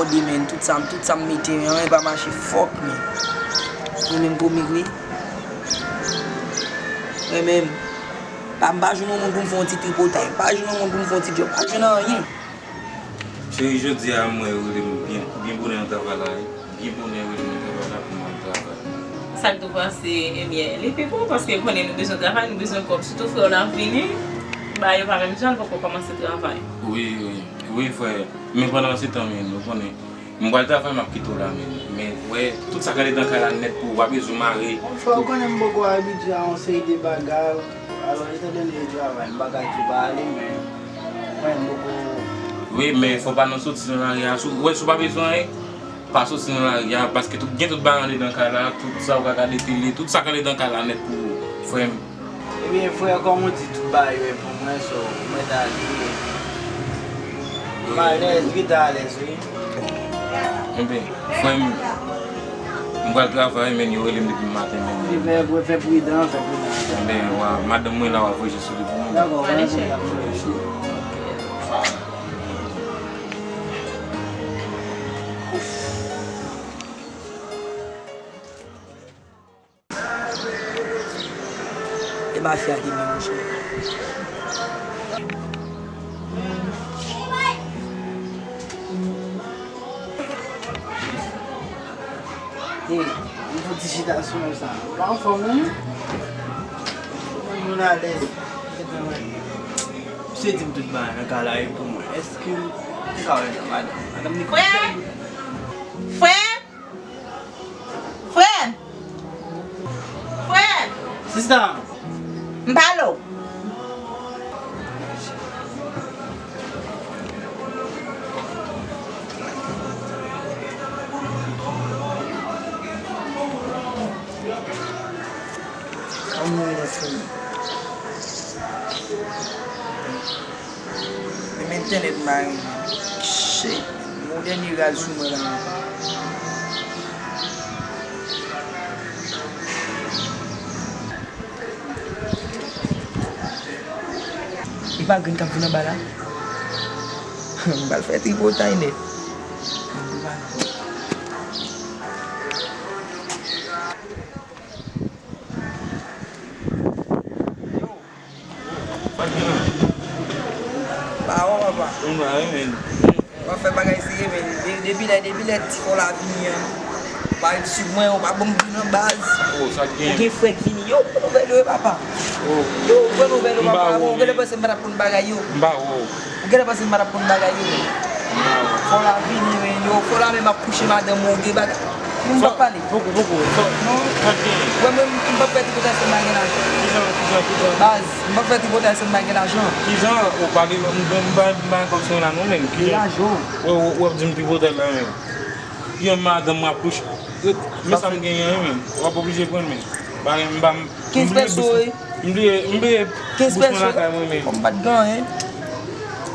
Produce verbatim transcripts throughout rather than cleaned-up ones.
Tande, men, tout sa, tout sa m mete, men anyen pa mache, fòk, men. Mwen menm komik, wi. Mwen menm, pa, m pa jwenn yon moun pou m fè yon ti tripotay, m pa jwenn yon moun pou m fè yon ti djòb, m pa jwenn anyen. Cheri, jodi a, m wè yo rele m byen, byen bonè nan travay la, wi. Byen bonè, yo rele m nan travay la pou m al travay. Sa k tou pase, ebyen, li pi bon, paske konnen nou bezwen travay, nou bezwen kòb. Sitou frè w la vini, bagay yo pa menm jan, l poko kòmanse travay. Wi, wi, wi, frè. Men pandan se tan, men, ou konnen, m pral travay, m ap kite w la, men, men, wè, tout sa k ale nan kay la nèt pou ou, w ap bezwen mare. Frè, ou konnen m poko abitye a yon seri de bagay, alò, etandone e travay, m bagay tou pa ale, men, mwen, m poko. Wi, men fò pa nou soti nan lari a, si w, wè, si w pa bezwen anyen, pa soti nan lari a, paske tout, gen tout bagay andedan kay la, tout sa ou ka gade, tele, tout sa k andedan kay la nèt pou ou, frè m. Ebyen, frè, kòm ou di, tout bagay yo e pou mwen, so, mwen ta ale. M alèz, wi, ta alèz, wi. Ebyen, frè m, m pral travay, men yo rele m depi maten, men. Fè, fè pridan, fè pridan. Ebyen, wa, madanm mwen la, w ap voye sou li pou mwen. Dakò, pa gen pwoblèm, frè. E mafya ki menm, monchè. Hey, yon ti chita sou mwen sa. Ou pa anfòm, non? Mwen moun alèz. Misye di m tout bagay nan kay la e pou mwen. Èske m ka wè nan madanm? Madanm ni frè! Frè! Frè! Frè! Sista! M pale w. Anmwey, lèfini. Menm entènèt m pa renmen. Shit, m on dènye raz sou mwen la ankò. E pa grenn k ap vin anba la? M pral fè tripotay nèt. Pawòl, papa. M pa renmen. W ap fè bagay serye, men de-, depi lè, depi lè ti fò la vini an, w pa ret swiv mwen, w pa ban m grenn nan baz. Oh, sa k gen? Ou gen frè k vini. Yo, bon nouvèl yo, wi, papa. Oh. Yo, bon nouvèl yo, papa. Bon, ou genlè panse m pa t ap konn bagay yo. M pa wè w. Ou genlè panse m pa t ap konn bagay yo. M pa wè w. Fò la vini, men yo, fò la menm ap kouche madanm ou, gen bagay. Moun p ap pale. Poko, poko. Sa, non. Sa k gen? Wè, mwen, m p ap fè tripotay san m pa gen lajan. Kijan, kijan, kijan? Baz, m p ap fè tripotay san m pa gen lajan. Kijan? Ou pale, m, m, m pa, m pa gen kòb sou mwen la non, menm. Kijan? Lajan. Wè, wè, w ap di m tripotay la, menm. Yon madanm m ap kouche. Men sa m genyen, wi, menm. W ap oblije pran, menm. Bagay m pa, m, m bliye bous, m bliye, m bliye bous mwen lakay mwen, menm. Kòm m pa t gen anyen.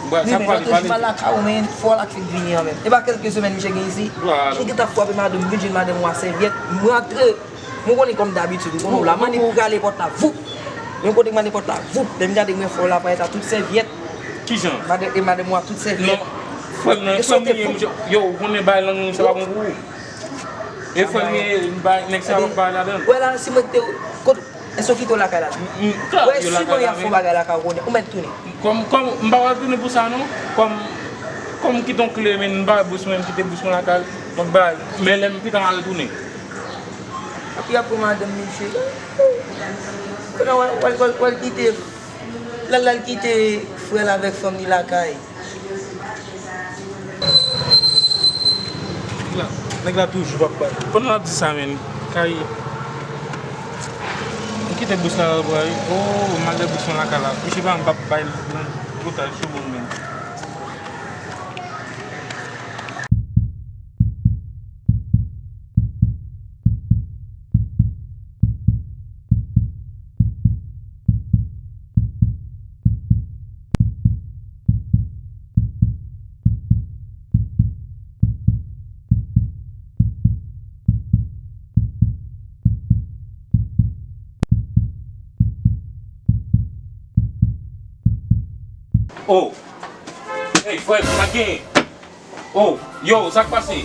Wi, men sa pale, pale. Jodi a lakay ou, men, fò la k fèk vini an, menm. E pa kèlke semèn misye gen isit. Misye gentan frape madanm, vin jwenn madanm ou a sèvyèt. Mwen antre, mwen konnen kòm dabitid, mwen konnen ou la. Mande pou rale pòt la, voup. Yon kote mande pòt la, voup. Lè m gade mwen fò la parèt a tout sèvyèt. Kijan? Madanm, e madanm ou a tout sèvyèt. Non, frè m nan, e frè m li ye, yo, ou konnen bay lang nou, sa pa bon pou ou. E frè m li ye, bay, nèg sa pa bay ladan. Wè la, si mwen te, kot, èske w kite w lakay la? Wè, si mwen y ap fè yon bagay lakay ou konnen, ou mèt tounen. Kòm, kòm, m pa pral tounen pou sa non. Kòm, kòm m kite yon kle, men m ba bous mwen, m kite bous mwen lakay, m ap bay. Men lè m pita m al tounen. Api ap pran madanm misye. Kounye a w al, w al, w al, w al kite, l al, l al kite frè l avèk fanm li lakay. Nèg la, nèg la toujou p ap bay. Pandan l ap di sa, men, kay, m kite bous la, l al pran, wi. Oh, m al lè bous mwen lakay la. Misye pa, m p ap bay l, l, l otaj sou moun, men. Oh! Hey, frè m, sa gen? Oh, yo, sa k pase?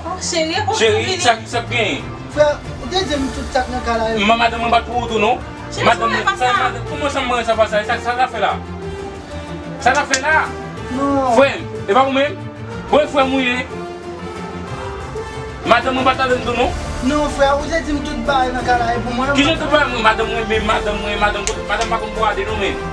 Oh, cheri, e pou Cheri, sa, sa k genyen? Frè, ou te di m tout sa k nan kay la yo. Ma, madanm mwen bat pou ou tou, non? Cheri, madanm mwen, sa, madanm, kòman sa mwen sa pase? Sa, sa l ap fè la? Sa l ap fè la? Non. Frè m, e pa ou menm? Bon, frè m ou ye? Madanm mwen bat ladann tou, non? Non, frè, ou te di m tout bagay nan kay la e pou mwen. Kijan tout bagay mwen, madanm mwen, men madanm mwen, madanm, madanm pa konn bwade, non, men.